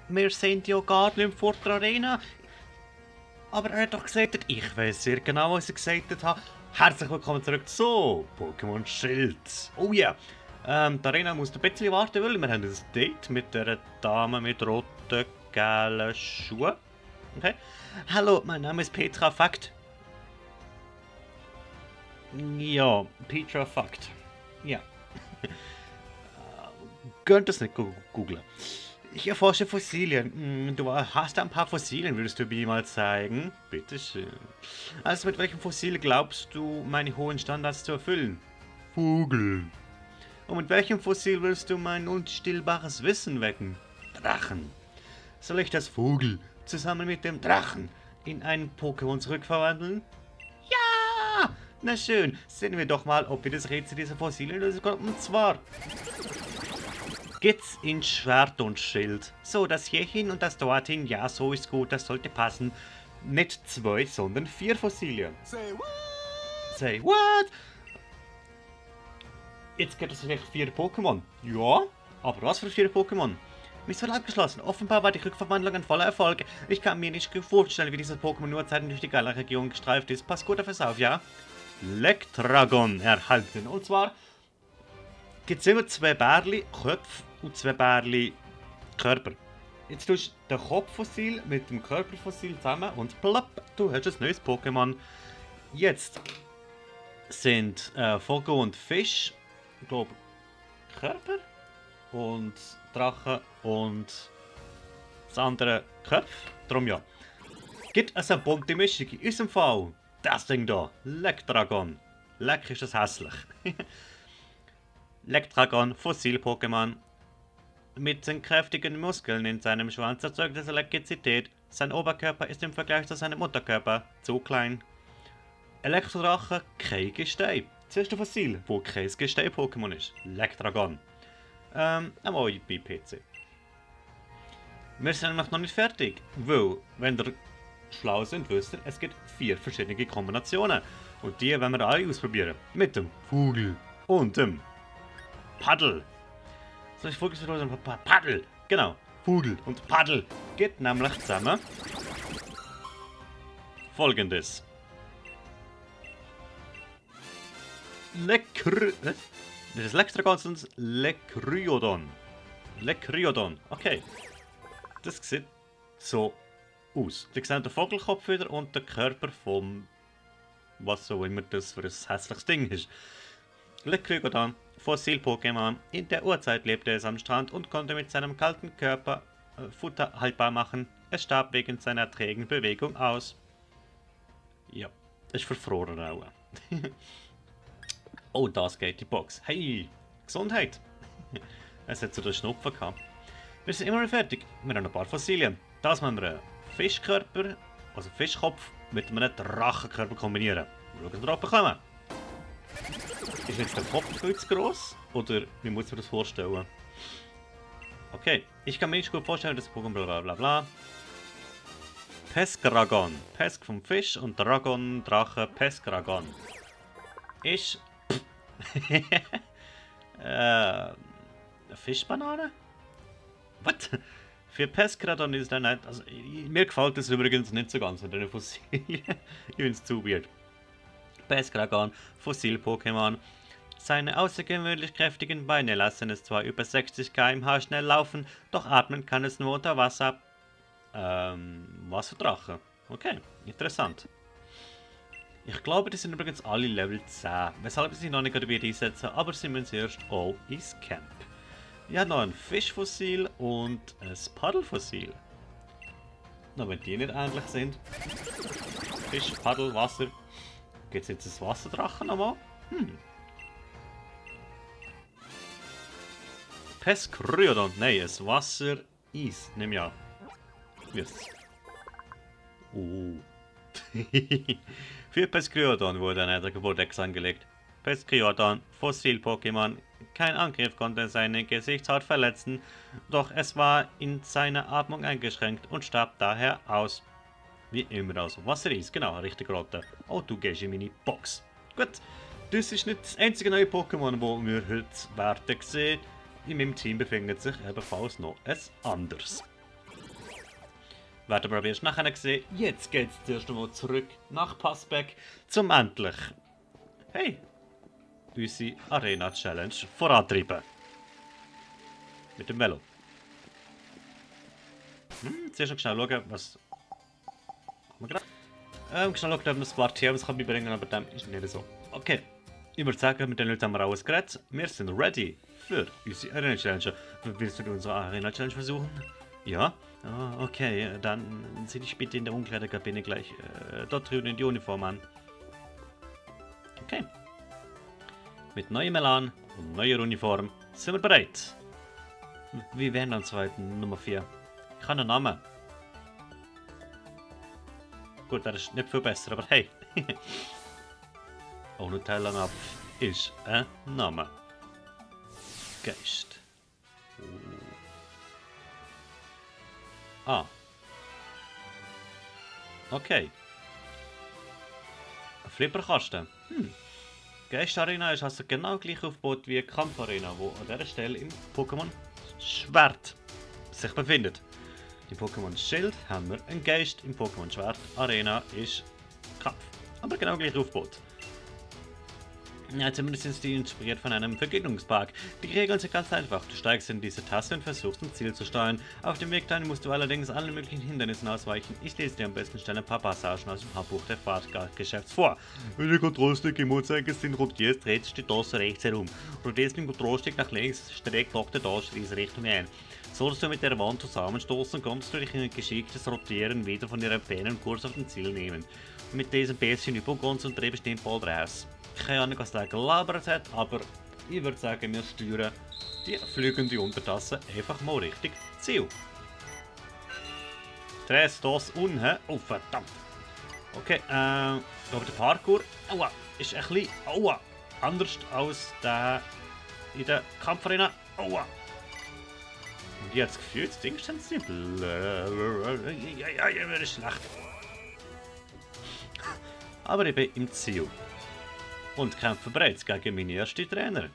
wir sind ja gar nicht vor der Arena. Aber er hat doch gesagt, ich weiß sehr genau, was er gesagt hat. Herzlich willkommen zurück zu Pokémon Schild. Oh ja, die Arena muss ein bisschen warten, weil wir haben ein Date mit der Dame mit roten, gelben Schuhen. Okay. Hallo, mein Name ist Petra Fakt. Ja, Petra Fakt. Ja. Könnt es nicht googlen. Ich erforsche Fossilien. Du hast ein paar Fossilien, würdest du mir mal zeigen? Bitteschön. Also mit welchem Fossil glaubst du, meine hohen Standards zu erfüllen? Vogel. Und mit welchem Fossil willst du mein unstillbares Wissen wecken? Drachen. Soll ich das Vogel zusammen mit dem Drachen in einen Pokémon zurückverwandeln? Ja! Na schön, sehen wir doch mal, ob wir das Rätsel dieser Fossilien lösen können. Und zwar geht's in Schwert und Schild. So, das hierhin und das dorthin, ja, so ist gut, das sollte passen. Nicht 2, sondern 4 Fossilien. Say what? Say what? Jetzt gibt es vielleicht 4 Pokémon. Ja, aber was für 4 Pokémon? Mission abgeschlossen. Offenbar war die Rückverwandlung ein voller Erfolg. Ich kann mir nicht vorstellen, wie dieses Pokémon nur Zeiten durch die Galar-Region gestreift ist. Pass gut auf es auf, ja? Lektragon erhalten. Und zwar gibt es immer 2 Bärli Köpfe und 2 Bärli Körper. Jetzt tust du den Kopffossil mit dem Körperfossil zusammen und plopp, du hast ein neues Pokémon. Jetzt sind Vogel und Fisch, ich glaube, Körper und Drache und das andere Köpfe. Darum ja. Gibt es eine bunte Mischung in unserem Fall? Das Ding da, Lektragon. Leck ist das hässlich. Lektragon, Fossil-Pokémon. Mit seinen kräftigen Muskeln in seinem Schwanz erzeugt es Elektrizität. Sein Oberkörper ist im Vergleich zu seinem Mutterkörper zu klein. Elektrodrache, kein Gestein. Das erste Fossil, wo kein Gestein-Pokémon ist. Lektragon. Einmal bei PC. Wir sind nämlich noch nicht fertig, weil, wenn ihr schlau sind, wisst ihr, es gibt 4 verschiedene Kombinationen. Und die werden wir alle ausprobieren. Mit dem Vogel und dem Paddel. Soll ich Vogel oder Paddel? Genau, Vogel und Paddel geht nämlich zusammen Folgendes. Das ist Lektragon, sondern Lekryodon. Lekryodon, okay. Das sieht so aus. Ihr seht den Vogelkopf wieder und den Körper vom, was auch immer das für ein hässliches Ding ist. Lekryodon, Fossil-Pokémon. In der Urzeit lebte es am Strand und konnte mit seinem kalten Körper Futter haltbar machen. Es starb wegen seiner trägen Bewegung aus. Ja, ist verfroren auch. Oh, das geht die Box. Hey, Gesundheit. Es hat so den Schnupfen gehabt. Wir sind immer noch fertig. Wir haben ein paar Fossilien. Das müssen wir einen Fischkörper, also Fischkopf, mit einem Drachenkörper kombinieren. Mal schauen, was wir bekommen. Ist jetzt der Kopf viel zu gross? Oder wie muss man das vorstellen? Okay, ich kann mir nicht gut vorstellen, dass Pokémon blablabla. Peskragon. Pesk vom Fisch und Dragon, Drache, Peskragon. Ist. Eine Fischbanane? Was? Für Peskragon ist er nicht. Also, mir gefällt das übrigens nicht so ganz mit den Fossilien. Ich finde es zu weird. Peskragon, Fossil-Pokémon. Seine außergewöhnlich kräftigen Beine lassen es zwar über 60 km/h schnell laufen, doch atmen kann es nur unter Wasser. Wasserdrache. Okay, interessant. Ich glaube, das sind übrigens alle Level 10, weshalb ich sie noch nicht wieder einsetzen, aber sie müssen zuerst all ins Camp. Ich habe noch ein Fischfossil und ein Paddelfossil. Na, wenn die nicht ähnlich sind. Fisch, Paddel, Wasser. Gibt es jetzt ein Wasserdrachen nochmal? Pescryodon, nein, ein Wasser-Eis, nehme ich an. Yes. Oh. Für Pescryodon wurde ein Erdegeburtex angelegt. Pescryodon, Fossil-Pokémon. Kein Angriff konnte seine Gesichtshaut verletzen, doch es war in seiner Atmung eingeschränkt und starb daher aus. Wie immer aus Wasser-Eis, genau, richtig rote. Oh, du gehst in meine Box. Gut, das ist nicht das einzige neue Pokémon, das wir heute werden sehen. In meinem Team befindet sich ebenfalls noch ein anderes. Werden wir aber erst nachher sehen. Jetzt geht es zuerst einmal zurück nach Passback, zum endlich, hey, unsere Arena-Challenge vorantreiben. Mit dem Velo. Zuerst noch schnell schauen, was... Schnell schauen, ob wir ein paar TMs beibringen, aber dem ist nicht so. Okay, ich würde sagen, mit den Leuten haben wir alles geredet. Wir sind ready für unsere Arena-Challenge. Willst du unsere Arena-Challenge versuchen? Ja? Oh, okay, dann zieh dich bitte in der Umkleidekabine gleich dort drüben in die Uniform an. Okay. Mit neuem Elan und neuer Uniform sind wir bereit. Wie wären dann zweiten Nummer 4? Ich habe einen Namen. Gut, das ist nicht viel besser, aber hey. Ohne Teil ab ist ein Name. Geist. Ah. Okay. Ein Flipperkasten. Geist-Arena ist also genau gleich aufgebaut wie eine Kampfarena, wo an dieser Stelle im Pokémon Schwert sich befindet. Im Pokémon Schild haben wir einen Geist, im Pokémon Schwert Arena ist Kampf. Aber genau gleich aufgebaut. Ja, zumindest sind die inspiriert von einem Vergnügungspark. Die Regeln sind ganz einfach. Du steigst in diese Taste und versuchst ein Ziel zu steuern. Auf dem Weg dahin musst du allerdings allen möglichen Hindernissen ausweichen. Ich lese dir am besten schnell ein paar Passagen aus dem Handbuch der Fahrtgeschäfts vor. Wenn der Kontrollstick im Uhrzeigersinn rotierst, drehst du die Taste rechts herum. Rotierst den Kontrollstick nach links, streckt auch die Taste diese Richtung ein. Sollst du mit der Wand zusammenstoßen, kannst du dich in ein geschicktes Rotieren wieder von ihren Beinen und Kurs auf den Ziel nehmen. Mit diesem bisschen Übung konzentriere bestimmt bald raus. Keine Ahnung, was der gelabert hat, aber ich würde sagen, wir steuern die fliegende Untertasse einfach mal richtig Ziel. Tres, dos, unhe. Oh, verdammt. Okay, aber der Parkour, aua, ist ein bisschen, aua, anders als der in der Kampfarena, aua. Und ich habe das Gefühl, das Ding ist dann simpel. Ja, wird schlecht. Aber ich bin im Ziel. Und kämpfe bereits gegen meine erste Trainer.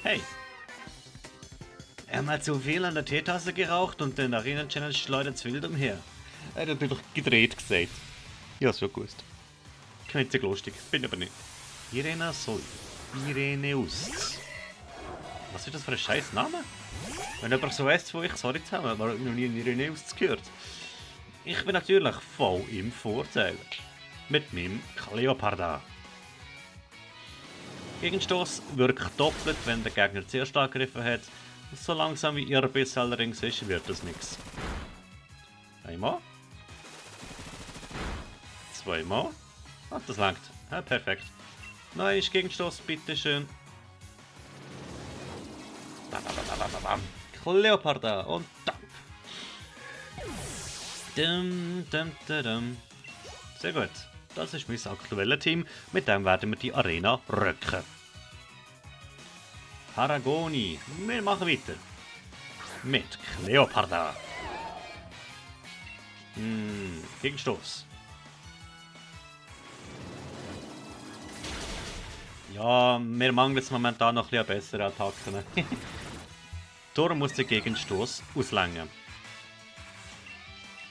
Hey! Er hat zu viel an der Teetasse geraucht und den Arena-Challenge schleudert wild umher. Er hat doch gedreht gesagt. Ja, so gewusst. Knitzig lustig, bin aber nicht. Irena Soll. Ireneus. Was ist das für ein scheiß Name? Wenn jemand so heißt wie ich, sorry zusammen, aber ich noch nie Ireneus gehört. Ich bin natürlich voll im Vorteil. Mit meinem Cleoparda. Gegenstoß wirkt doppelt, wenn der Gegner zuerst angegriffen hat. So langsam wie ihr Biss allerdings ist, wird das nichts. Einmal. Zweimal. Ah, das langt. Ja, perfekt. Neuer Gegenstoß, bitteschön. Cleoparda und Dampf. Sehr gut. Das ist mein aktuelles Team, mit dem werden wir die Arena rücken. Paragoni, wir machen weiter. Mit Cleoparda. Gegenstoß. Ja, mir mangelt es momentan noch ein bisschen bessere Attacken. Darum muss der Gegenstoß auslängen.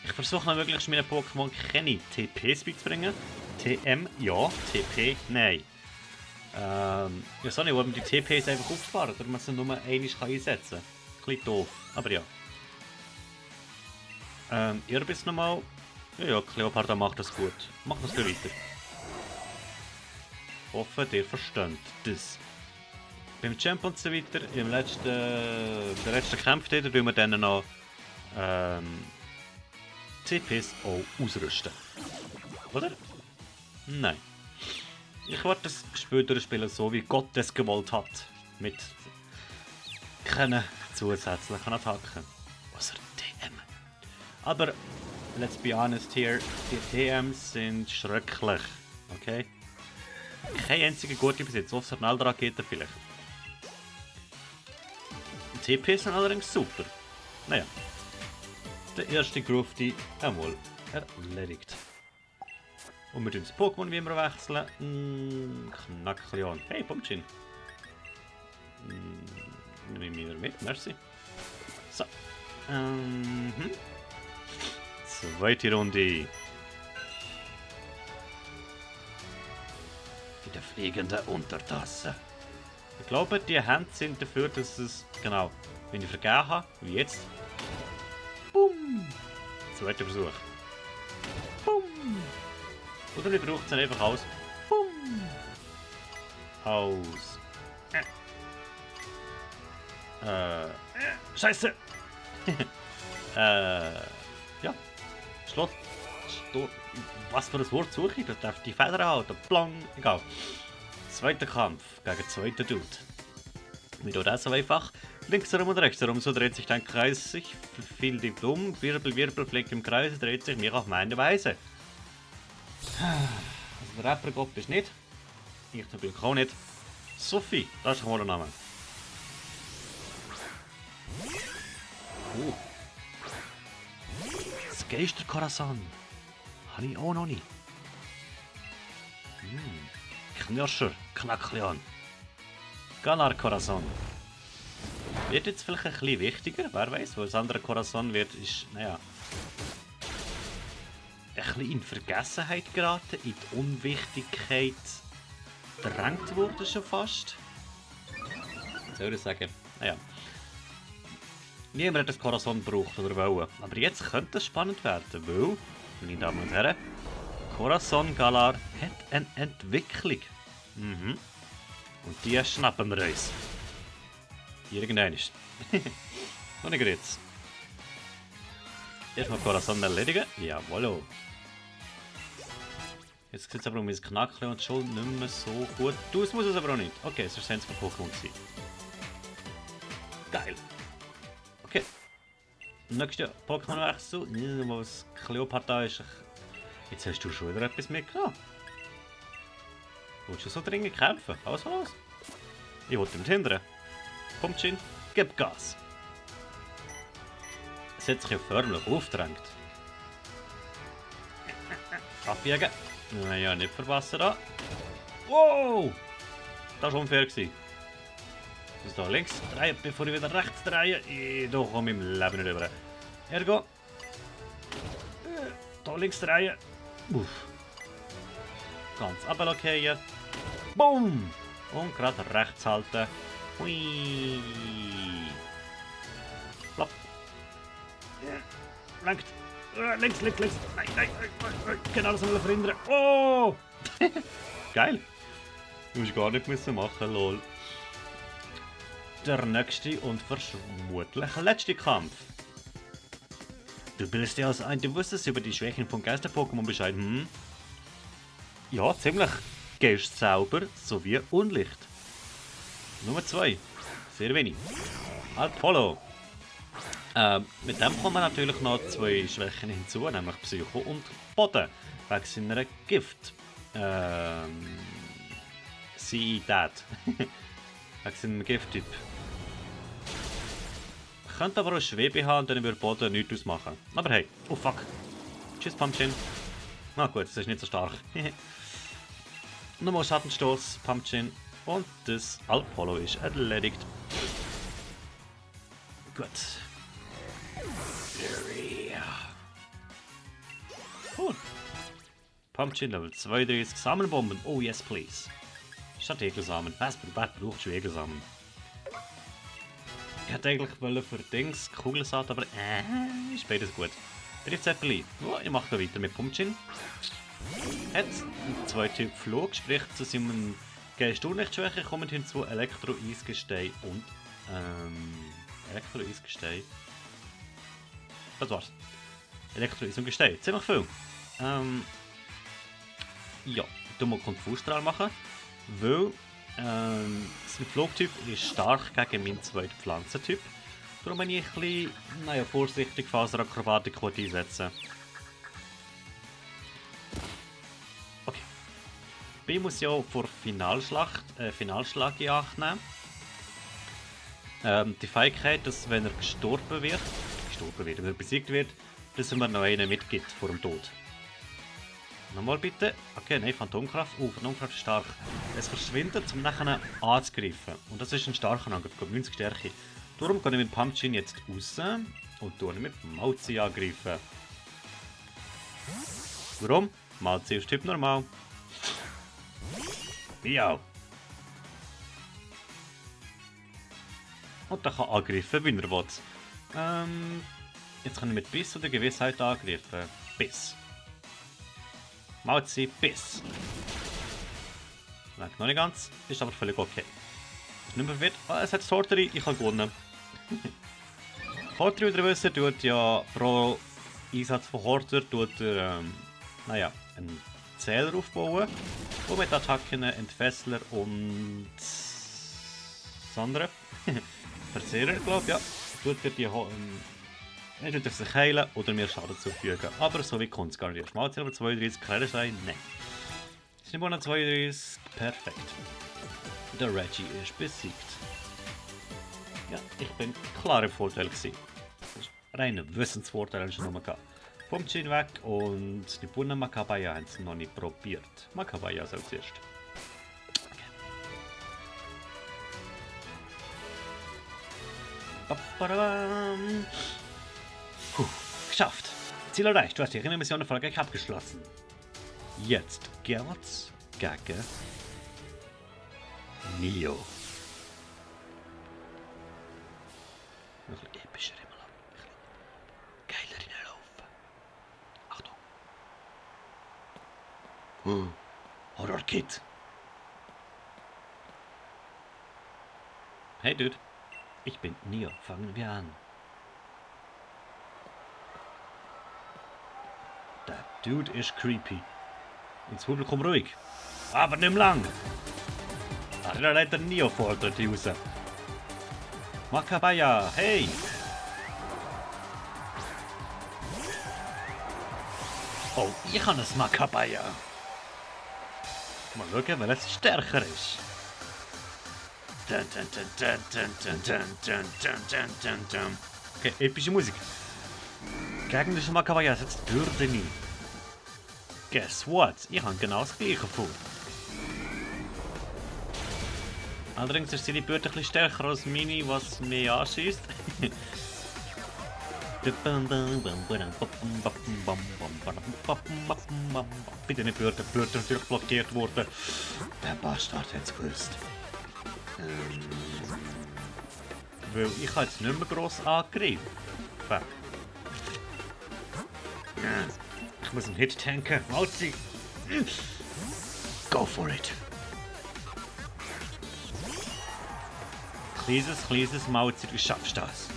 Ich versuche noch möglichst meinen Pokémon keine TPs beizubringen. TM, ja. TP, nein. Ja, so nicht, wo man die TPs einfach aufsparen, damit man sie nur einmal einsetzen kann. Ein bisschen doof, aber ja. Ihr bist nochmal. Ja, Cleoparda macht das gut. Macht das weiter. Ich hoffe, ihr versteht das. Beim Champ und so weiter, der letzten Kampf, da tun wir dann noch TPs auch ausrüsten. Oder? Nein. Ich werde das Spiel durchspielen, so wie Gott es gewollt hat. Mit keinen zusätzlichen Attacken. Außer TM. Aber, let's be honest here, die TMs sind schrecklich. Okay? Keine einzige gute bis jetzt, außer Naldrakete vielleicht. Die TPs sind allerdings super. Naja. Der erste Grufti einmal erledigt. Und mit uns Pokémon wie wir wechseln. Knackleon. Hey, Pumpkin. Nehmen wir mit, merci. So. Zweite Runde. In der fliegenden Untertasse. Ich glaube, die Hände sind dafür, dass es, genau, wenn ich vergeben habe, wie jetzt. Bumm! Zweiter Versuch. Bumm! Oder ich brauche es dann einfach aus. Bumm! Aus. Scheiße! Ja. Schloss. Was für ein Wort suche ich? Da darf die Feder halten. Plong. Egal. Zweiter Kampf gegen zweiten Dude. Wieso das so einfach? Links herum und rechts herum, so dreht sich dein Kreis sich viel Diplom. Wirbel, Wirbel, fliegt im Kreis, dreht sich mir auf meine Weise. Also der Rapper-Gott ist nicht. Ich natürlich auch nicht. Sophie, das ist mal der Name. Oh. Das Geister-Corazon. Habe ich auch noch nicht. Knirscher, Knackleon. Galar-Corazon. Wird jetzt vielleicht ein bisschen wichtiger, wer weiß, wo das andere Corazon wird, ist, naja, ein bisschen in Vergessenheit geraten, in die Unwichtigkeit gedrängt wurde schon fast. Was soll ich sagen? Naja. Niemand hat das Corazon gebraucht oder wollen. Aber jetzt könnte es spannend werden, weil, meine Damen und Herren, Corazon Galar hat eine Entwicklung. Und die schnappen wir uns. Irgendwann ist. Noch nicht jetzt. Erstmal Corazon erledigen. Jawohl. Jetzt sieht es aber um mein Knackchen und schon nicht mehr so gut. Das muss es aber auch nicht. Okay, es ist ein von Pokémon gewesen. Geil. Okay. Nächster Pokémon-Wechsel. Was Kleopatra ist. Jetzt hast du schon wieder etwas mitgenommen. Willst du so dringend kämpfen? Also los. Ich wollte dich hindern. Pumpkin, gib Gas. Es hat sich ja förmlich aufgedrängt. Abbiegen. Naja, nicht verpassen da. Wow! Das war unfair. Das hier links drehen, bevor ich wieder rechts drehe. Da komme ich im Leben nicht rüber. Ergo. Da links drehen. Uff. Ganz runterlockieren. Boom! Und gerade rechts halten. Hui! Plopp. Lenkt. Links, links, links. Nein, nein, nein. Genau das wollen wir verhindern. Oh! Geil. Du musst gar nicht müssen machen, lol. Der nächste und vermutlich letzte Kampf. Du bildest dir also ein, du wusstest über die Schwächen von Geister-Pokémon Bescheid, Ja, ziemlich. Geist sauber sowie Unlicht. Nummer 2. Sehr wenig. Alpolo. Mit dem kommen natürlich noch zwei Schwächen hinzu, nämlich Psycho und Boden. Wegen seiner Gift. Siidät. Wegen seinem Gifttyp. Könnte aber auch Schwebe haben und dann würde Boden nichts ausmachen. Aber hey, oh fuck. Tschüss Pumpkin. Na gut, das ist nicht so stark. Nochmal Schattenstoß, Pumpkin. Und das Alpolo ist erledigt. Gut. Cool. Pumpkin Level 32. Samenbomben. Oh yes, please. Statt Egelsamen. Was braucht schon Egelsamen? Ich hätte eigentlich für Dings Kugelsaat, aber ist beides gut. Triebzeppeli. Oh, ich mache weiter mit Pumpkin. Hat zwei Typ Flug, sprich zu seinem Geist-Unlichtschwäche kommen hinzu Elektro-Eisgestein und Elektro-Eisgestein. Das war's. Elektro-Eis und Gestein. Ziemlich viel. Ja, du musst Konfusstrahl machen, weil sein Flugtyp ist stark gegen meinen zweiten Pflanzentyp. Darum bin ich ein bisschen, naja, vorsichtig Faserakrobatik einsetzen. Okay. B muss ja vor Finalschlag in Acht nehmen. Die Fähigkeit, dass wenn er wenn er besiegt wird, dass er mir noch einen mitgibt vor dem Tod. Nochmal bitte. Okay, nein, Phantomkraft. Phantomkraft ist stark. Es verschwindet, um nachher anzugreifen. Und das ist ein starker Angriff, 90 Stärke. Darum kann ich mit Pumpkin jetzt raus und mit Mauzi angreifen. Warum? Malzi ist Typ normal. Ja. Und er kann angreifen, wie er will. Jetzt kann ich mit Biss oder Gewissheit angreifen. Biss. Malzi, Biss. Nein, noch nicht ganz. Ist aber völlig okay. Ist nicht mehr verwirrt. Ah, es hat Sortery, ich habe gewonnen. Horter, wie ihr wisst, tut ja pro Einsatz von Horter tut er, naja, einen Zähler aufbauen. Und mit Attacken Entfessler und das andere. Verzehrer, glaube ich, ja. Tut er die entweder sich heilen oder mir Schaden zufügen. Aber so wie kommt es gar nicht. Schmalz aber 32, Kleiderstein, nein. Simona 32, perfekt. Der Reggie ist besiegt. Ja, ich bin klar im Vorteil gewesen. Reiner Wissensvorteil habe ich noch mal gehabt. Vom Chin weg und die Bunna Makabaya haben es noch nicht probiert. Makabaya als zuerst. Okay. Puh, geschafft. Ziel erreicht. Du hast die Mission erfolgreich abgeschlossen. Jetzt geht's gegen Neo. Noch ein epischer Himmel. Geiler hinlaufen. Achtung. Horror Kid. Hey Dude. Ich bin Neo. Fangen wir an. Der Dude ist creepy. Ins Publikum ruhig. Aber nicht lang. Da leitet der Neo vor dort raus. Makabaya, hey! Oh, ich habe ein Makabaya. Mal schauen, wer es stärker ist. Okay, epische Musik. Gegnerische Makabaya setzt Bürde ein. Guess what? Ich habe genau das gleiche vor. Allerdings ist seine Bürde etwas stärker als meine, was mich anschießt. Bitte nicht Bürde, Bürde natürlich blockiert worden. Der Bastard hat es gewusst. Weil ich habe jetzt nicht mehr gross angegriffen. Ich muss einen Hit tanken. Malzi! Go for it! Kleines Malzi, du schaffst das.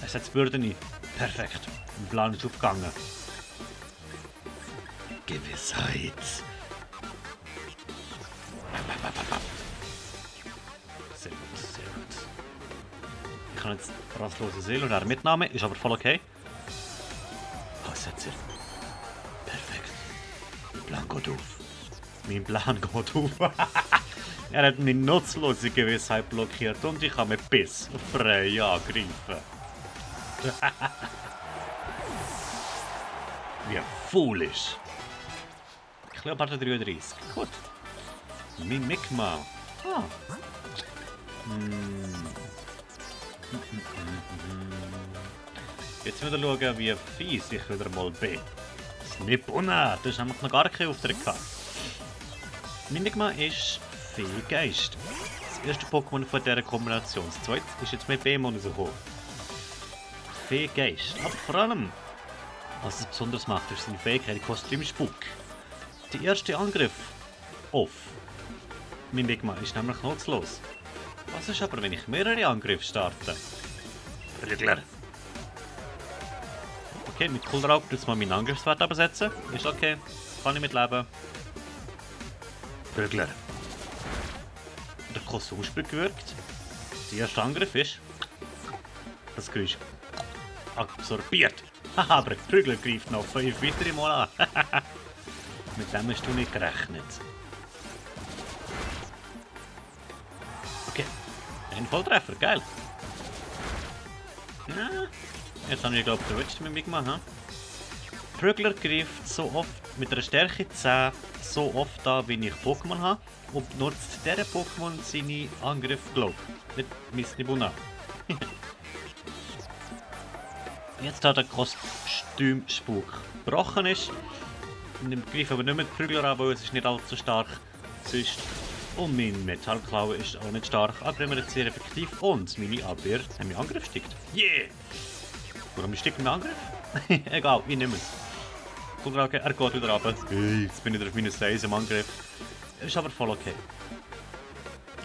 Es hat die Bürde nicht. Perfekt. Der Plan ist aufgegangen. Gewissheit. Sehr gut, sehr gut. Ich kann jetzt rastlose Seele und mitnehmen, ist aber voll okay. Aussetzer. Perfekt. Mein Plan geht auf. Mein Plan geht auf. Er hat meine nutzlose Gewissheit blockiert und ich kann mit Biss frei angreifen. Wie foolish. Kleopatra 33. Gut. Mimikma. Ah. Jetzt wieder schauen, wie fies ich wieder mal bin. Snipuna, das ist nämlich noch gar kein Auftritt gehabt. Mimikma ist Feengeist. Das erste Pokémon von dieser Kombination. Das zweite ist jetzt mit Bemon rausgekommen. Feengeist. Aber vor allem, was es besonders macht, ist seine Fähigkeit Kostümspuk. Der erste Angriff auf Mimikma ist nämlich nutzlos. Was ist aber, wenn ich mehrere Angriffe starte? Prügler. Okay, mit Kohlraub jetzt mal meinen Angriffswert absetzen. Ist okay, kann ich mitleben. Prügler. Der Kostümspuk gewirkt. Der erste Angriff ist das Geräusch absorbiert. Haha, aber Prügler greift noch 5 weitere Mal an. Mit dem hast du nicht gerechnet. Okay, ein Volltreffer, geil. Ja, jetzt habe ich glaube ich erwischt mit mir gemacht. Prügler greift so oft mit einer Stärke 10 so oft an, wie ich Pokémon habe und nutzt dieser Pokémon seine Angriffe, glaube ich, mit Misnibuna. Jetzt hat der Kostümspuk gebrochen ist. Ich greife aber nicht mehr die Prügler an, weil es ist nicht allzu stark. Sonst. Und mein Metallklaue ist auch nicht stark, aber immer sehr effektiv. Und meine Abwehr, mein Angriff steigt. Yeah! Warum steigt mein Angriff? Egal, ich nehme es. Guck mal, okay, er geht wieder runter. Hey, jetzt bin ich wieder auf minus 1 im Angriff. Ist aber voll okay.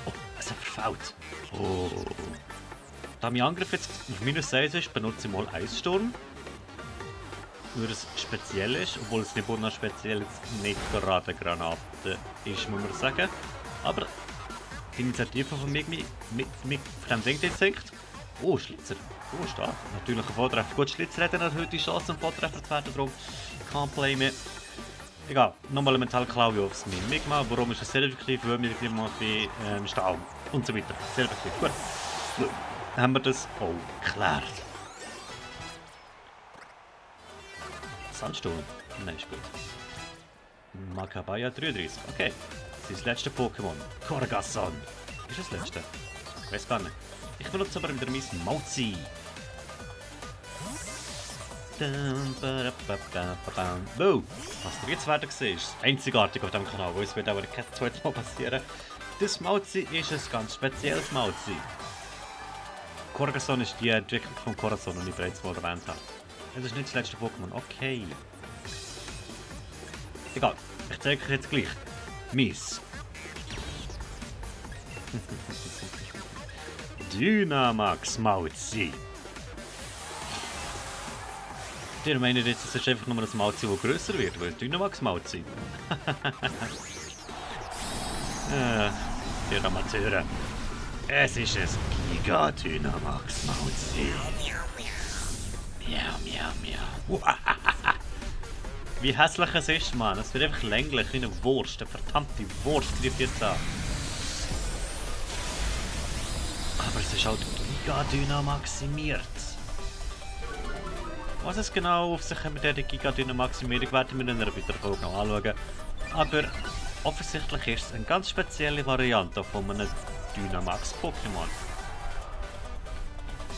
Oh, es hat verfault. Oh. Da mein Angriff jetzt auf minus 1 ist, benutze ich mal Eissturm. Weil es speziell ist, obwohl es nicht nur speziell jetzt nicht gerade eine Granate ist, muss man sagen. Aber die Initiative von mir mit dem Ding jetzt senkt. Oh, Schlitzer. Oh, stark. Natürlich ein Vortreffer. Gut, Schlitzer hat eine die Chance, ein Vortreffer zu werden, darum kein Play mehr. Egal, nochmal eine Metallklaue aufs Mimikma. Warum ist das sehr effektiv? Weil wir immer ein Stahl und so weiter. Sehr effektiv. Gut. Dann haben wir das auch geklärt. Sandsturm. Nein, ist gut. Makabaya 33. Okay. Das letzte Pokémon. Korgason. Ist das letzte? Ich weiß gar nicht. Ich benutze aber wieder mein Mauzi. Wow! Was du jetzt weiter siehst, ist einzigartig auf diesem Kanal, weil es wird aber kein zweites Mal passieren. Das Mauzi ist ein ganz spezielles Mauzi. Korgason ist die Entwicklung von Corazon, die ich bereits mal erwähnt habe. Das ist nicht das letzte Pokémon. Okay. Egal, ich zeige euch jetzt gleich. Mies. Dynamax Mauzi. Ihr meint jetzt, es ist einfach nur ein Mauzi, das grösser wird, weil Dynamax Mauzi. Ihr Amateure. Es ist ein Giga Dynamax Mauzi. Miau, miau, miau. Wie hässlich es ist, Mann. Es wird einfach länglich wie eine Wurst. Eine verdammte Wurst greift jetzt an. Aber es ist halt Giga-Dynamaximiert. Was es genau auf sich mit der Giga-Dynamaximierung werden wir in einer weiteren Folge noch anschauen. Aber offensichtlich ist es eine ganz spezielle Variante von einem Dynamax-Pokémon.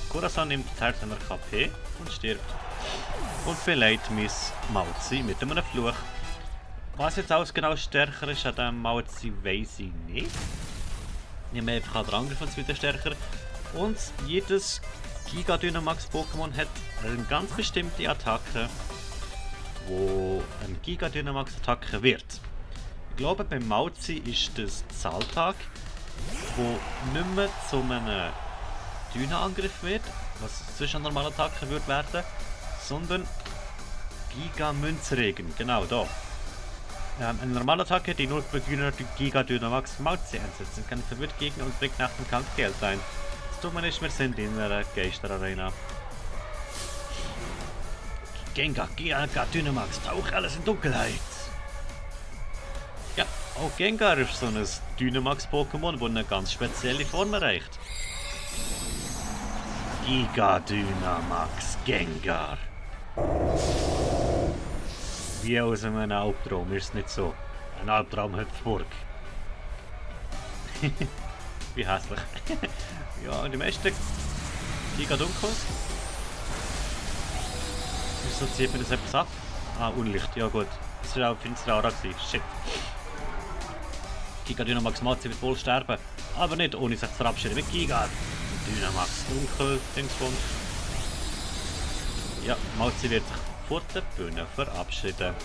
Corazon nimmt die Hälfte seiner KP und stirbt. Und verleiht mein Mauzi mit einem Fluch. Was jetzt alles genau stärker ist an diesem Mauzi, weiss ich nicht. Ich nehme einfach an, der Angriff ist wieder stärker. Und jedes Giga Dynamax Pokémon hat eine ganz bestimmte Attacke, wo eine Giga Dynamax Attacke wird. Ich glaube, beim Mauzi ist das Zahltag, wo nicht mehr zu einem Dyna-Angriff wird, was sonst eine normale Attacke wird werden, sondern Giga Münzregen, genau da. Eine normale Attacke, die nur Beginner Giga Dynamax Mauzi einsetzen kann, verwirrt Gegner und bringt nach dem Kampf Geld ein. Das tut man nicht, wir sind in einer Geisterarena. Gengar, Giga Dynamax, tauch alles in Dunkelheit. Ja, auch Gengar ist so ein Dynamax-Pokémon, das eine ganz spezielle Form erreicht. Giga Dynamax Gengar. Wie aus einem Albtraum, ist es nicht so? Ein Albtraum Hüpfburg. Wie hässlich. Ja, die meisten Giga Dunkos. Wieso zieht mir das etwas ab? Ah, Unlicht, ja gut. Das war auch finstere Aura gewesen. Shit. Giga Dynamax Mauzi wird wohl sterben, aber nicht ohne sich zu verabschieden mit Giga Dynamax Dunkel, Dingsbums. Ja, Mauzi wird sich vor der Bühne verabschieden.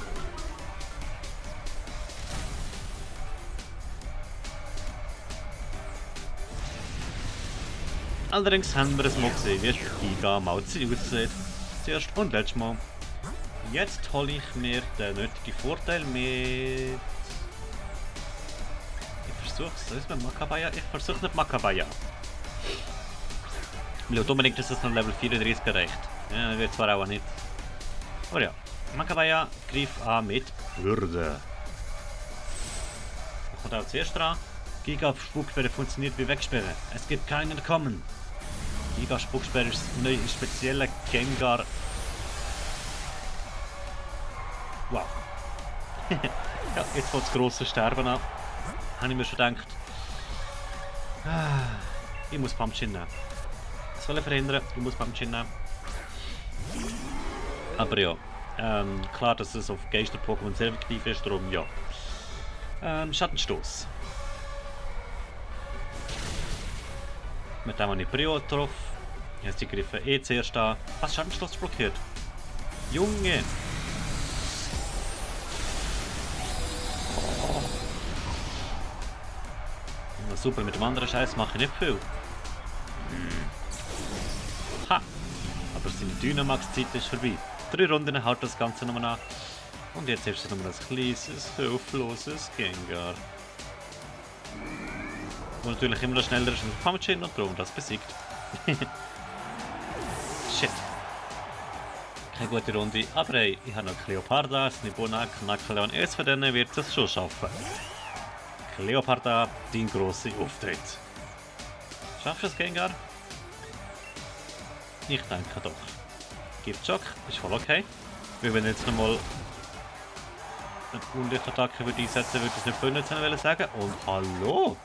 Allerdings haben wir es mal gesehen, wie Giga Mauzi aussieht. Zuerst und letztes Mal. Jetzt hole ich mir den nötigen Vorteil mit... Ich versuche es mit Makabaya. Ich versuche nicht Makabaya. Ich will unbedingt, dass es noch Level 34 erreicht. Ja, wird zwar auch nicht. Aber ja, Makabaya greift an mit Bürde. Da kommt auch zuerst dran. Giga Spucksperre funktioniert wie Wegsperre. Es gibt kein Entkommen. Giga Spucksperre ist das neue spezielle Gengar. Wow. Ja, jetzt fängt das grosse Sterben an. Habe ich mir schon gedacht. Ich muss Pumpkin nehmen. Das soll ich verhindern. Ich muss Pumpkin nehmen. Aber ja, klar, dass es auf Geister-Pokémon sehr effektiv ist, darum ja. Schattenstoß. Mit dem habe ich Prio drauf. Jetzt die Griffe zuerst an. Was, Schattenstoß blockiert? Junge! Na super, mit dem anderen Scheiß mache ich nicht viel. Ha! Aber seine Dynamax-Zeit ist vorbei. 3 Runden haut das Ganze nochmal nach. Und jetzt hilft es nochmal ein kleines, hilfloses Gengar. Und natürlich immer noch schneller ist als Pumpchin und darum das besiegt. Shit. Keine gute Runde, aber hey, ich habe noch Cleoparda, Snibona, Knackleon. Eins von denen wird es schon schaffen. Cleoparda, dein grosser Auftritt. Schaffst du es, Gengar? Ich denke doch. Giftschock ist voll okay. Weil wenn jetzt nochmal eine Unlichtattacke würde einsetzen, würde ich es nicht benutzen sagen. Und hallo?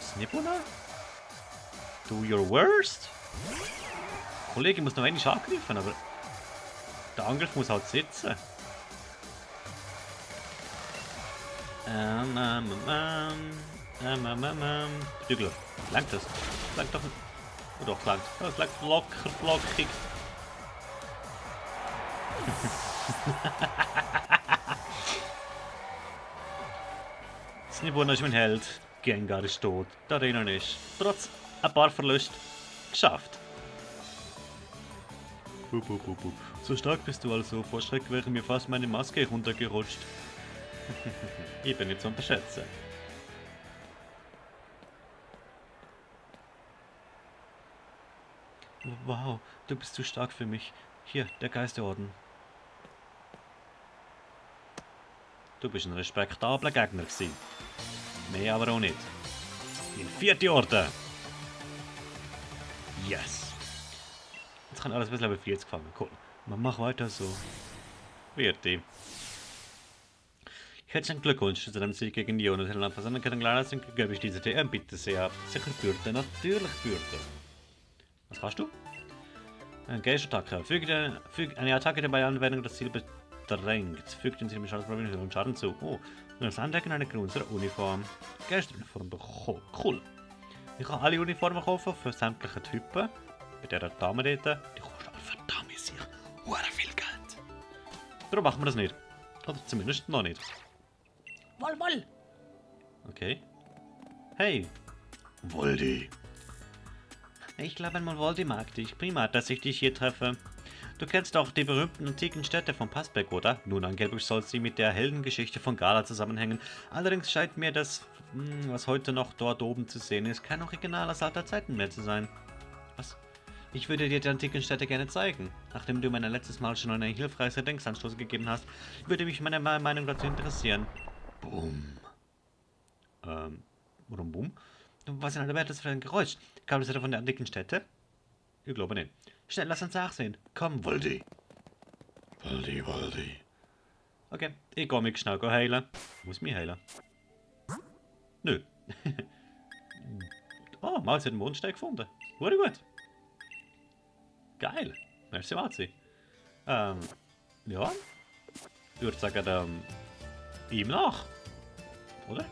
Snibona? Do your worst? Kollege, ich muss noch wenig angreifen, aber der Angriff muss halt sitzen. Prügler. Langt das? Langt doch. Oh doch, langt. Das langt locker, flockig. Snibona ist mein Held. Gengar ist tot. Der Rennen ist, trotz ein paar Verluste, geschafft. So stark bist du also. Vor Schreck wäre mir fast meine Maske runtergerutscht. Ich bin nicht zu unterschätzen. Wow, du bist zu stark für mich. Hier, der Geisterorden. Du bist ein respektabler Gegner gewesen. Mehr aber auch nicht. In 4. Orden. Yes. Jetzt kann alles bis Level 40 fangen. Cool. Man macht weiter so. Vierte. Herzlichen Glückwunsch zu deinem Sieg gegen die und Helena Versandenkette Gleichzeitig gebe ich diese TM bitte sehr. Sicher Bürde, natürlich Bürde. Was kannst du? Eine Geistattacke. Füge eine Attacke der bei Anwendung das Ziel bedrängt. Fügt den Ziel Schadensproblem und Schaden zu. Oh, und das Andecken eine größere Uniform. Geisteruniform bekommen. Cool. Ich kann alle Uniformen kaufen für sämtliche Typen. Bei der Dame dort. Die kostet aber verdammt sicher viel Geld. Darum machen wir das nicht. Oder zumindest noch nicht. Woll! Okay. Hey. Voldi. Ich glaube, einmal Voldi mag dich. Prima, dass ich dich hier treffe. Du kennst doch die berühmten antiken Städte von Passbeck, oder? Nun, angeblich soll sie mit der Heldengeschichte von Gala zusammenhängen. Allerdings scheint mir das, was heute noch dort oben zu sehen ist, kein Original aus alter Zeiten mehr zu sein. Was? Ich würde dir die antiken Städte gerne zeigen. Nachdem du mir letztes Mal schon eine hilfreiche Denkanstoß gegeben hast, würde mich meine Meinung dazu interessieren. Boom. Warum Boom? Was in aller Welt ist für ein Geräusch? Kam das etwa von der antiken Städte? Ich glaube nicht. Schnell, lass uns nachsehen. Komm, Voldi. Voldi. Okay, ich gehe mich schnell heilen. Ich muss mich heilen. Nö. Oh, mal hat einen Mondstein gefunden. Wurde gut. Geil. Merci, Marzi. Ja. Ich würde sagen, ihm nach. Oder?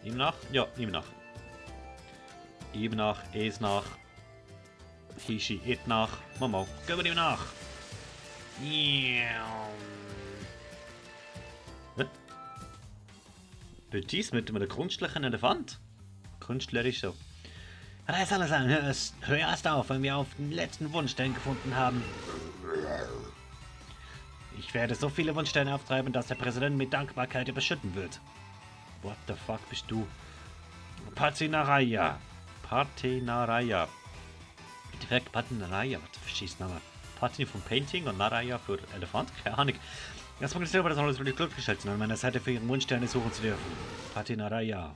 Ihm nach? Ja, ihm nach. Ihm nach, es nach. Hishi, it nach. Mama, gehen wir ihm nach. Betis mit einem künstlichen Elefant. Künstlerisch so. Reiß alles an, hör erst auf, wenn wir auf den letzten Wunschstern gefunden haben. Ich werde so viele Wunschsterne auftreiben, dass der Präsident mit Dankbarkeit überschütten wird. What the fuck bist du? Patinaraya. Direkt Patinaraya, was verstehst du nochmal? Patin von Painting und Naraya für Elefant? Keine Ahnung. Das mag ich selber, das alles wirklich glücklich schätzen, an meiner Seite für ihren Wunschsterne suchen zu dürfen. Patinaraya.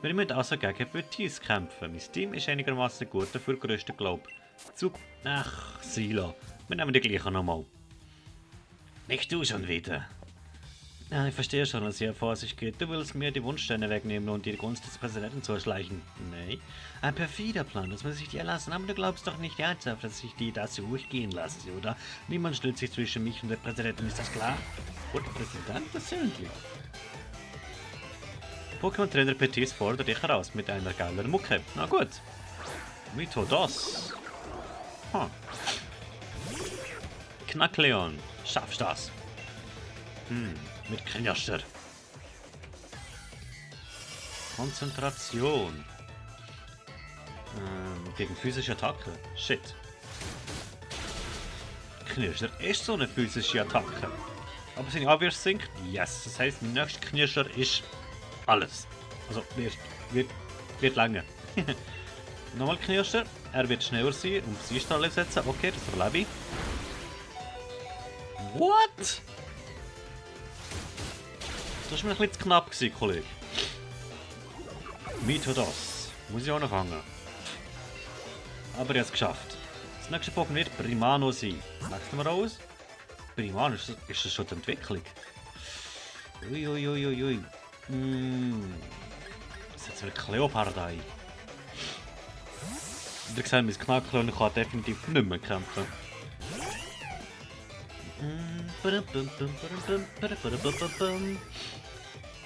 Wenn ich mit außer gegen Betis kämpfe, mein Team ist einigermaßen gut, dafür größter Glaub. Ach, Sila. Wir nehmen die gleiche nochmal. Nicht du schon wieder. Ja, ich verstehe schon, dass hier vor sich geht. Du willst mir die Wunschsterne wegnehmen und die Gunst des Präsidenten zu erschleichen. Nee. Ein perfider Plan, das muss ich dir erlassen. Aber du glaubst doch nicht ernsthaft, dass ich dir das durchgehen lasse, oder? Niemand stellt sich zwischen mich und der Präsidenten, ist das klar? Und der Präsident persönlich. Pokémon-Trainer Petis fordert dich heraus mit einer geileren Mucke. Na gut. Mythodos. Hm. Knackleon. Schaffst das? Mit Knirscher. Konzentration. Gegen physische Attacke. Shit. Knirscher ist so eine physische Attacke. Aber seine Abwehr sinkt? Yes. Das heißt, mein nächster Knirscher ist alles. Also, wird lange. Nochmal Knirscher. Er wird schneller sein und Psystrahle setzen. Okay, das überlebe ich. What? Das war mir ein bisschen zu knapp, Kollege. Mythodos. Muss ich auch noch fangen. Aber ich habe es geschafft. Das nächste Pokémon wird Primano sein. Wechseln wir aus. Primano, ist das schon die Entwicklung? Uiuiuiui. Das ist jetzt wieder Kleopardei. Wie gesagt, mein Knackklon kann definitiv nicht mehr kämpfen.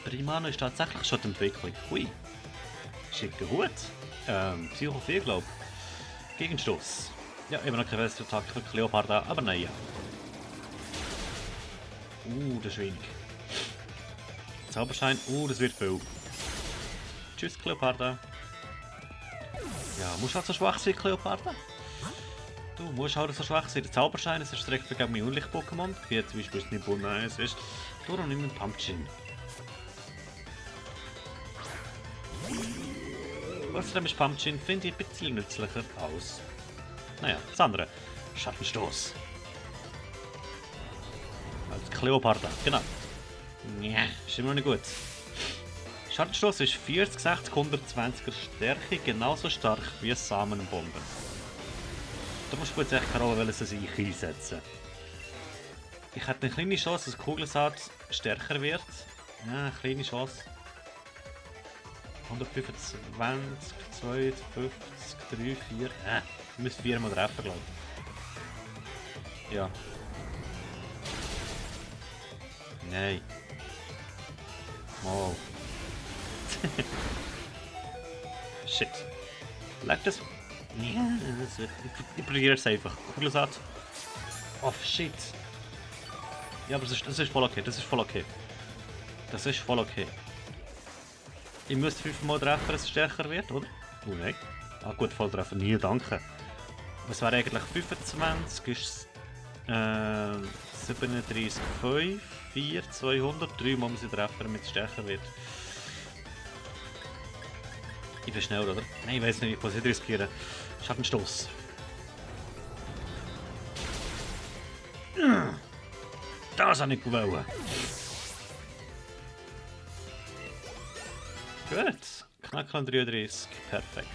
Primano ist tatsächlich schon die Entwicklung. Hui. Schicker Hut. Psycho 4, glaube ich. Gegenstoß. Ja, immer noch keine beste Attacke für Kleopatra, aber naja. Das ist wenig. Zauberschein, das wird viel. Tschüss, Kleopatra. Ja, musst du halt so schwach sein, Kleopatra? Du musst halt so schwach sein. Der Zauberschein ist direkt gegen mein Unlicht-Pokémon, wie zum Beispiel das Nibuna ist. Darum nimm einen Pumpkin. Außerdem ist Pumpkin, finde ich, ein bisschen nützlicher aus. Naja, das andere. Schattenstoß. Als Kleopatra, genau. Ja, ist immer noch nicht gut. Schattenstoß ist 40, 60, 120er Stärke, genauso stark wie Samenbomben. Da musst du jetzt echt keine Rolle, welches ich einsetzen. Ich hätte eine kleine Chance, dass Kugelsatz stärker wird. Ja, eine kleine Chance. 125, 52, 3, 4. Ich muss 4 mal treffen, glaube ich. Ja. Nein. Mal. Shit. Lag das? Ja, ich probiere es einfach. Kugelsatz. Oh shit. Ja, aber das ist voll okay. Das ist voll okay. Das ist voll okay. Ich müsste 5 Mal treffen, dass es stärker wird, oder? Oh nein. Ah gut, Volltreffer. Nie, danke. Es wäre eigentlich 25, ist 37, 5, 4, 200, 3 Mal muss ich treffen, damit es stärker wird. Ich bin schnell, oder? Nein, ich weiß nicht, ich muss nicht riskieren. Schattenstoß. Das habe ich gewollt. Gut. Knackland 33. Perfekt.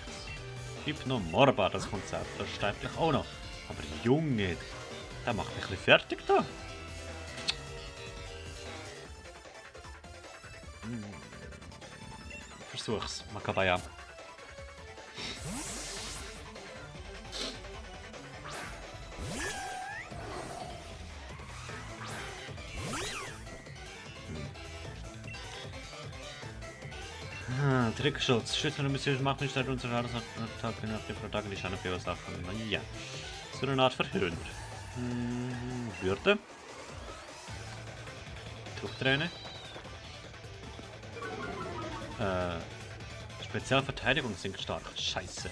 Hypnomorba, das Konzept. Das steigt gleich auch noch. Aber Junge, der macht mich ein bisschen fertig da. Versuch's. Makabaya. Trickschutz. Schützen und Missionen machen nicht unser Schadensattacke nach der Attacke die Schaden verursachen. Ja. So eine Art Verhöhner. Würde. Druckträne. Spezialverteidigung sinkt stark. Scheiße.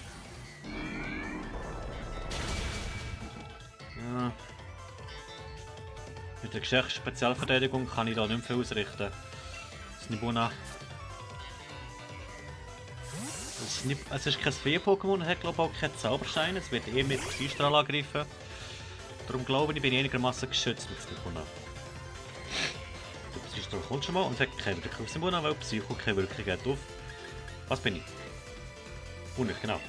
Ja. Mit der Geschlechtsspezialverteidigung kann ich da nicht viel ausrichten. Das Nibuna. Es ist kein Fee-Pokémon, es hat glaube ich auch keinen Zauberschein, es wird eh mit Psystrahl angreifen. Darum glaube ich bin einigermaßen geschützt mit Nibuna. Der Psystrahl kommt schon mal und hat keine Wirkung auf Nibuna, weil Psycho keine Wirkung hat auf... Was bin ich? Unnötig, genau.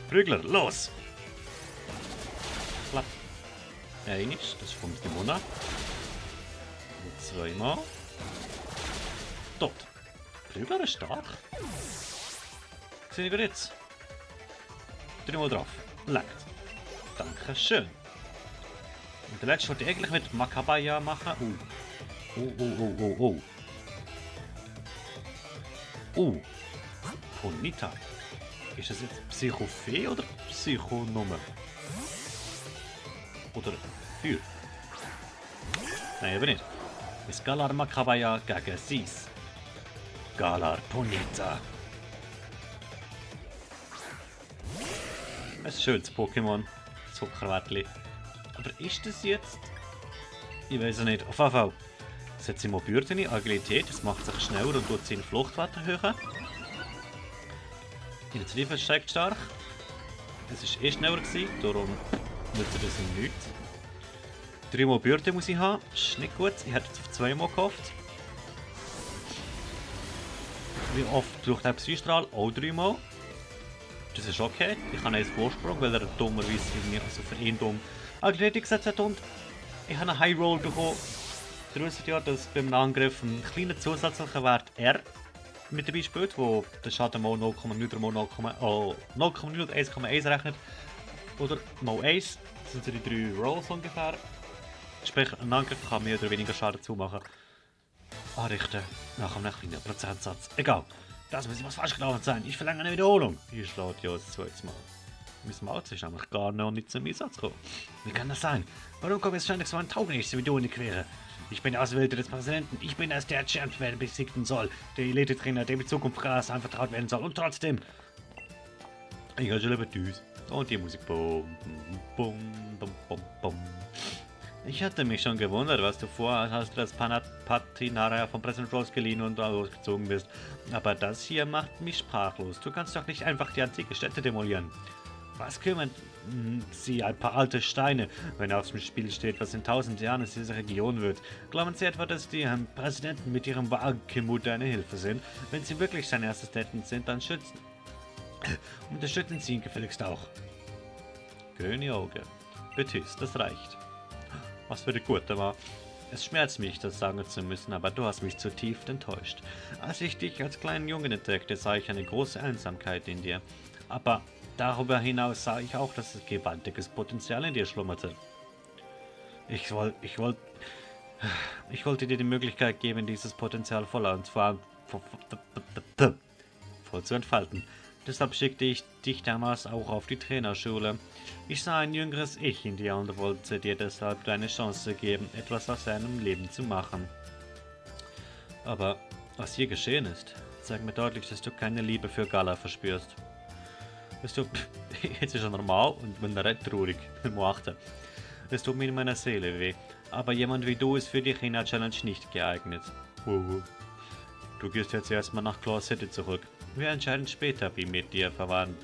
Prügler, los! Klapp. Einiges, das ist vom Nibuna. Und zweimal. Tot. Prügler ist stark. Sehe ich jetzt. 3-mal drauf. Langt. Dankeschön. Und der letzte wollte ich eigentlich mit Makabaya machen. Ponita. Ist das jetzt Psychofee oder Psychonummer? Oder Feuer? Nein, eben nicht. Ist Galar Makabaya gegen Sis. Galar Ponita. Ein schönes Pokémon. Zuckerwättli. Aber ist das jetzt? Ich weiß es nicht. Auf jeden Fall. Setzt sie mal Bürde, Agilität, es macht sich schneller und tut seinen Fluchtwert erhöhen. Initiative steigt stark. Es war eh schneller, darum nützt das ihm nichts. 3-mal Bürde muss ich haben, ist nicht gut. Ich hätte jetzt auf 2-mal gehofft. Wie oft braucht der Psystrahl? Auch 3-mal. Das ist okay. Ich habe einen Vorsprung, weil er dummerweise also für ihn dumm Agilität gesetzt hat und ich habe einen High Roll bekommen. Ihr wisst ja, dass beim Angriff ein kleiner zusätzlicher Wert R mit dabei spielt, wo der Schaden mal 0,0 mal 1,1 rechnet. Oder mal 1, das sind so die 3 Rolls ungefähr. Sprich, ein Angriff kann mehr oder weniger Schaden zumachen. Anrichten nach einem kleinen Prozentsatz. Egal, das muss was falsch gelaufen sein. Ich verlange eine Wiederholung. Hier schlägt ja das zweite Mal. Mein Maus ist nämlich gar noch nicht zum Einsatz gekommen. Wie kann das sein? Warum kommt jetzt ständig so ein Taugenichts wie du in die Quere? Ich bin der Auswählte des Präsidenten. Ich bin es, der Champ werden besiegen soll. Der Elite-Trainer, dem in Zukunft Gras anvertraut werden soll. Und trotzdem... Ich höre schon lieber Tschüss. Und die Musik. Bum, bum, bum, bum, bum. Ich hatte mich schon gewundert, was du vorhast, als du das Patinara vom President Rose geliehen und ausgezogen bist. Aber das hier macht mich sprachlos. Du kannst doch nicht einfach die antike Städte demolieren. Was kümmern Sie ein paar alte Steine, wenn auf dem Spiel steht, was in 1000 Jahren aus dieser Region wird? Glauben Sie etwa, dass die Herrn Präsidenten mit ihrem Wagemut eine Hilfe sind? Wenn Sie wirklich seine Assistenten sind, dann unterstützen Sie ihn gefälligst auch. Grüne Auge. Betüs, das reicht. Was für eine gute war. Es schmerzt mich, das sagen zu müssen, aber du hast mich zutiefst enttäuscht. Als ich dich als kleinen Jungen entdeckte, sah ich eine große Einsamkeit in dir. Aber darüber hinaus sah ich auch, dass es gewaltiges Potenzial in dir schlummerte. Ich wollte dir die Möglichkeit geben, dieses Potenzial voll zu entfalten. Deshalb schickte ich dich damals auch auf die Trainerschule. Ich sah ein jüngeres Ich in dir und wollte dir deshalb eine Chance geben, etwas aus deinem Leben zu machen. Aber was hier geschehen ist, zeigt mir deutlich, dass du keine Liebe für Gala verspürst. Weißt du, jetzt ist er normal und wenn er traurig, im Achten. Es tut mir in meiner Seele weh, aber jemand wie du ist für die China-Challenge nicht geeignet. Du gehst jetzt erstmal nach Claw City zurück. Wir entscheiden später, wie wir mit dir verfahren.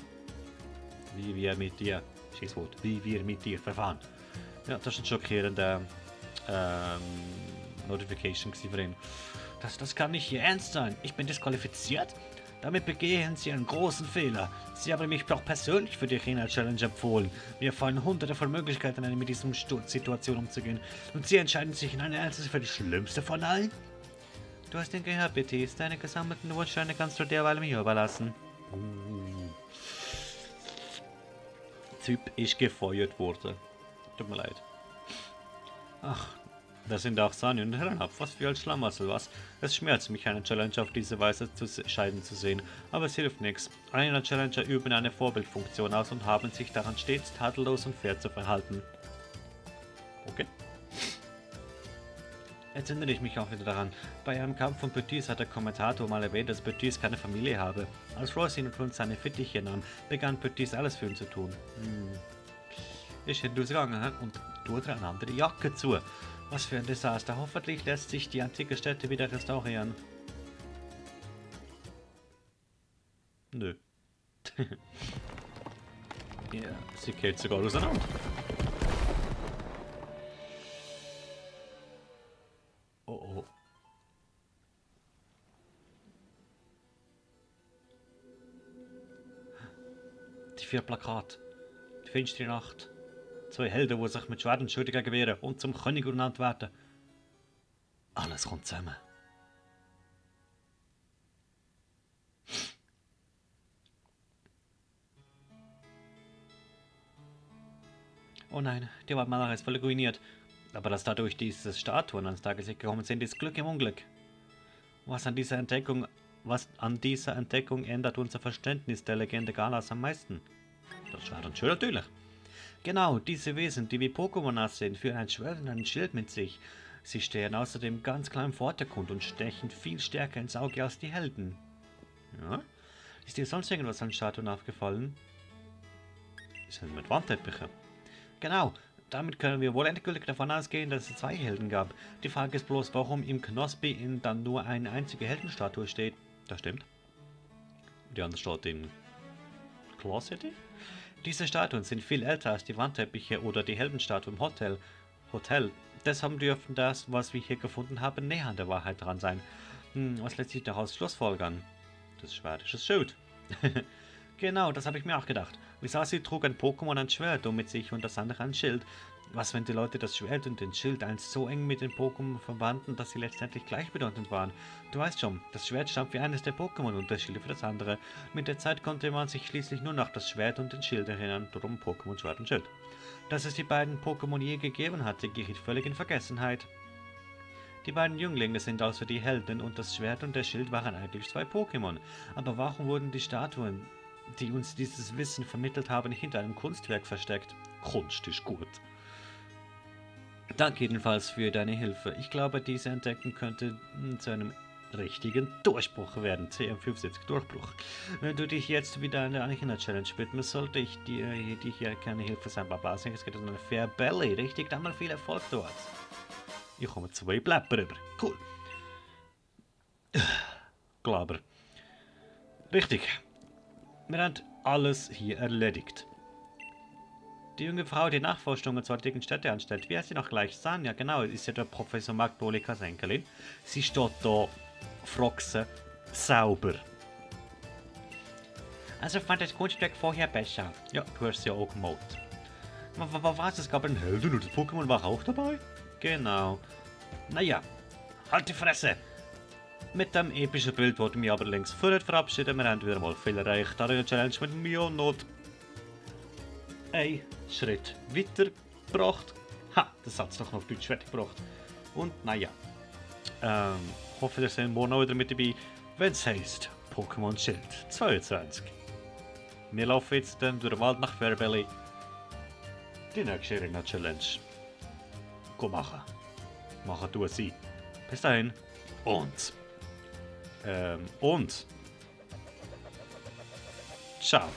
Wie wir mit dir verfahren. Ja, das ist ein schockierender Notification für ihn. Das kann nicht Ihr Ernst sein. Ich bin disqualifiziert? Damit begehen Sie einen großen Fehler. Sie haben mich doch persönlich für die China-Challenge empfohlen. Mir fallen hunderte von Möglichkeiten ein, mit dieser Situation umzugehen. Und Sie entscheiden sich in einer Ernst für die schlimmste von allen? Du hast den gehört, Betis. Deine gesammelten Wunschsteine kannst du derweil mir überlassen. Typ ist gefeuert worden. Tut mir leid. Ach, das sind auch Sani und Herrenhab. Was für ein Schlamassel, was? Es schmerzt mich, eine Challenge auf diese Weise scheiden zu sehen. Aber es hilft nichts. Einige Challenger üben eine Vorbildfunktion aus und haben sich daran stets tadellos und fair zu verhalten. Okay. Jetzt erinnere ich mich auch wieder daran. Bei einem Kampf von Betis hat der Kommentator mal erwähnt, dass Betis keine Familie habe. Als Royce ihn und seine Fittiche nahm, begann Betis alles für ihn zu tun. Ich hätte losgegangen und tut eine andere Jacke zu. Was für ein Desaster. Hoffentlich lässt sich die antike Stätte wieder restaurieren. Nö. Ja, sie geht sogar auseinander. Oh. Die 4 Plakate. Die finstere Nacht. 2 Helden, die sich mit Schwert und Schultern wehren und zum König ernannt werden. Alles kommt zusammen. Oh nein, die Wandmalerei ist voll ruiniert. Aber dass dadurch diese Statuen ans Tageslicht gekommen sind, ist Glück im Unglück. Was an dieser Entdeckung ändert unser Verständnis der Legende Galas am meisten? Das war dann schön natürlich. Genau, diese Wesen, die wie Pokémon aussehen, führen ein Schwert und ein Schild mit sich. Sie stehen außerdem ganz klar im Vordergrund und stechen viel stärker ins Auge als die Helden. Ja? Ist dir sonst irgendwas an Statuen aufgefallen? Sind mit Wandteppiche. Genau, damit können wir wohl endgültig davon ausgehen, dass es zwei Helden gab. Die Frage ist bloß, warum im Knospi dann nur eine einzige Heldenstatue steht. Das stimmt. Die andere steht in Claw City? Diese Statuen sind viel älter als die Wandteppiche oder die Heldenstatue im Hotel. Deshalb dürfen das, was wir hier gefunden haben, näher an der Wahrheit dran sein. Was lässt sich daraus schlussfolgern? Das Schwert ist das Schild. Genau, das habe ich mir auch gedacht. Visasi trug ein Pokémon ein Schwert mit sich und das andere ein Schild. Was, wenn die Leute das Schwert und den Schild einst so eng mit den Pokémon verbanden, dass sie letztendlich gleichbedeutend waren? Du weißt schon, das Schwert stammt für eines der Pokémon und das Schild für das andere. Mit der Zeit konnte man sich schließlich nur noch das Schwert und den Schild erinnern, darum Pokémon Schwert und Schild. Dass es die beiden Pokémon je gegeben hatte, geriet völlig in Vergessenheit. Die beiden Jünglinge sind also die Helden und das Schwert und der Schild waren eigentlich zwei Pokémon. Aber warum wurden die Statuen, die uns dieses Wissen vermittelt haben, hinter einem Kunstwerk versteckt? Kunst ist gut. Danke jedenfalls für deine Hilfe. Ich glaube, diese Entdeckung könnte zu einem richtigen Durchbruch werden. CM75 Durchbruch. Wenn du dich jetzt wieder an der Anhänger-Challenge widmen, sollte ich dir hier keine Hilfe sein. Es geht um eine Fair Belly. Richtig, dann mal viel Erfolg dort. Ich komme 2 Bläpper rüber. Cool. Glauber. Richtig. Wir haben alles hier erledigt. Die junge Frau, die Nachforschungen zur antiken Städte anstellt, wie heißt sie noch gleich? Sanja, genau, ist ja der Professor Magdolikas Enkelin. Sie steht da, froxen, sauber. Also fand das Kunstwerk vorher besser. Ja, du hast es ja auch gemalt. Was, es gab einen Helden und das Pokémon war auch dabei? Genau. Naja, halt die Fresse! Mit dem epischen Bild wurde mich aber längst vorher verabschieden. Wir haben wieder mal viel erreicht. Darin Challenge mit mir und not ein Schritt weitergebracht. Ha, das hat es doch noch auf Deutsch fertig gebracht. Und naja, hoffe, ihr seid morgen auch wieder mit dabei, wenn es heisst Pokémon Schild 22. Wir laufen jetzt dann durch den Wald nach Fairbelly. Die nächste Arena Challenge. Go machen. Machen du sie. Bis dahin. Und. Ciao.